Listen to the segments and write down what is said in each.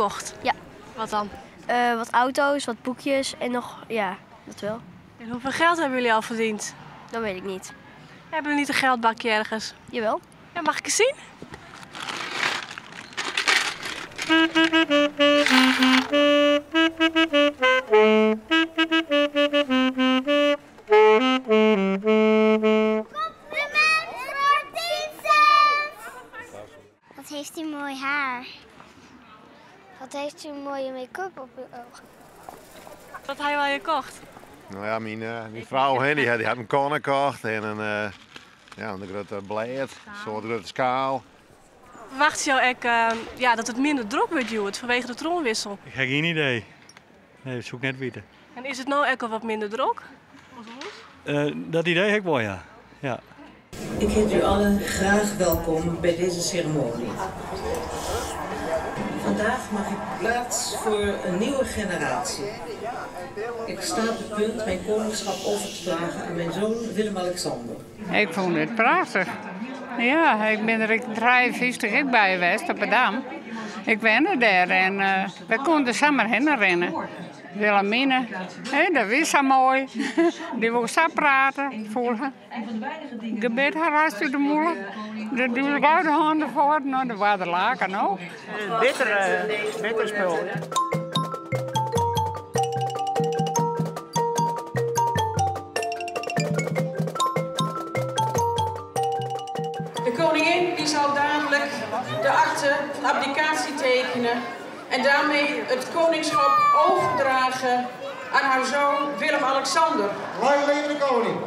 kocht? Ja. Wat dan? Wat auto's, wat boekjes en nog, ja, dat wel. En hoeveel geld hebben jullie al verdiend? Dat weet ik niet. Hebben jullie niet een geldbakje ergens? Jawel. Ja, mag ik eens zien? Compliment voor 10 cent! Wat heeft u mooi haar. Wat heeft u een mooie make-up op uw ogen. Wat heb je al gekocht? Nou ja, mijn vrouw, hè, die had een konne gekocht en een grote blad, een soort grote schaal. Wacht jou ook dat het minder druk wordt, Joert, vanwege de troonwissel? Ik heb geen idee. Nee, dat zoek ik net weten. En is het nou ook al wat minder druk? Dat idee heb ik wel, ja. Ja. Ik heet u allen graag welkom bij deze ceremonie. Vandaag mag ik plaats voor een nieuwe generatie. Ik sta op het punt mijn koningschap over te dragen aan mijn zoon Willem-Alexander. Ik vond het prachtig. Ja, ik ben er 53 ook bij geweest op de Dam. Ik ben daar en we konden samen heen rennen. Wilhelmina, hè, dat was zo mooi. Die wou zo praten, voelen. Gebed haar uit de molen. Dat doe ik uit de handen voor, nou, de waterlaken ook. Bitter spul. De koningin die zal dadelijk de akte van abdicatie tekenen en daarmee het koningschap overdragen aan haar zoon Willem-Alexander. Lang leve de koning!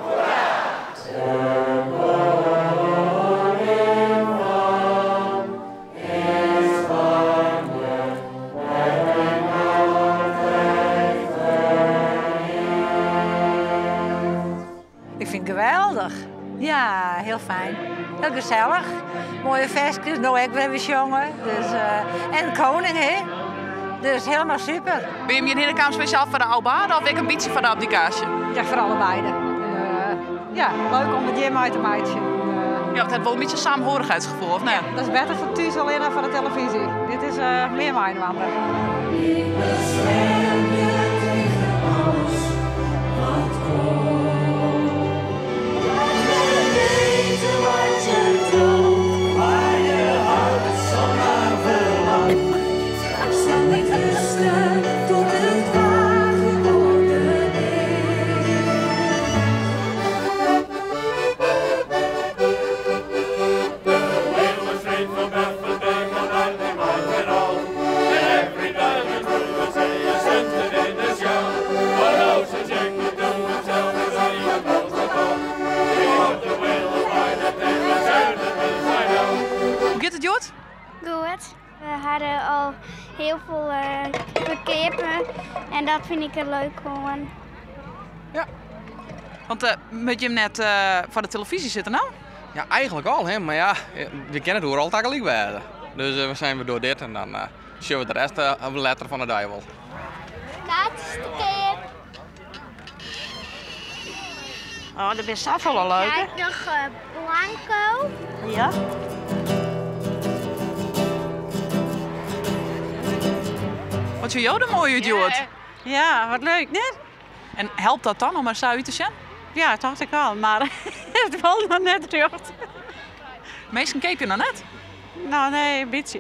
Ik vind het geweldig. Ja, heel fijn. Heel gezellig. Mooie feestjes, nou ik ben weer jongen. Dus en koning, hè? Dus helemaal super. Ben je hier in de kamer speciaal voor de aubade of ik een beetje voor de abdicatie? Ja, voor allebei. Ja, leuk om het jim uit te maken. Ja, want het heeft wel een beetje saamhorigheidsgevoel, of nee? Ja, dat is beter voor thuis alleen dan voor de televisie. Dit is meer mijn wandel. Ik bescherm je tegen alles wat komt. Laat me weten wat je droomt, waar je hart zo naar verlangt. Ik zal niet rusten tot het waar geworden is. De wereld is vreemd van Bethlehem, van Arnhem en al. En every time is blue and say a cent in the show. Maar nou, ze zegt niet doen, hetzelfde zei je boos dat al. Die wordt de wereld bij de thema, zuiden is hij nou. Hoe gaat het, Joert? Goed. We hadden al heel veel verkeerpen en dat vind ik er leuk gewoon. Ja. Want moet je hem net voor de televisie zitten nou? Ja, eigenlijk al, hè? Maar ja, we kennen het hoor altijd gelijk bij. Dus we zijn we door dit en dan zullen we de rest op de letter van de duivel. Kaartjes te koop. Oh, dat is zoveel leuk, hè? Kijk nog Blanco. Ja. Wat vind jou er mooi uit, Joert? Ja, wat leuk, net? En helpt dat dan om maar zo uit te zien? Ja, dat dacht ik al, maar het valt nog net terug. Meestal keek je nog net? Nou, nee, een beetje.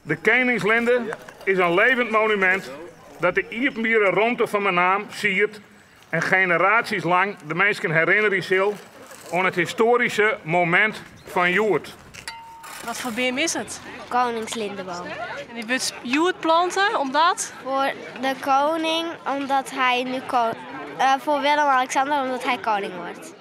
De Koningslinde is een levend monument dat de iepenbieren rondte van mijn naam siert en generaties lang de mensen herinneren zal aan het historische moment van Joert. Wat voor boom is het? Koningslindeboom. En die wordt Joert planten, omdat? Voor de koning, omdat hij nu voor Willem-Alexander, omdat hij koning wordt.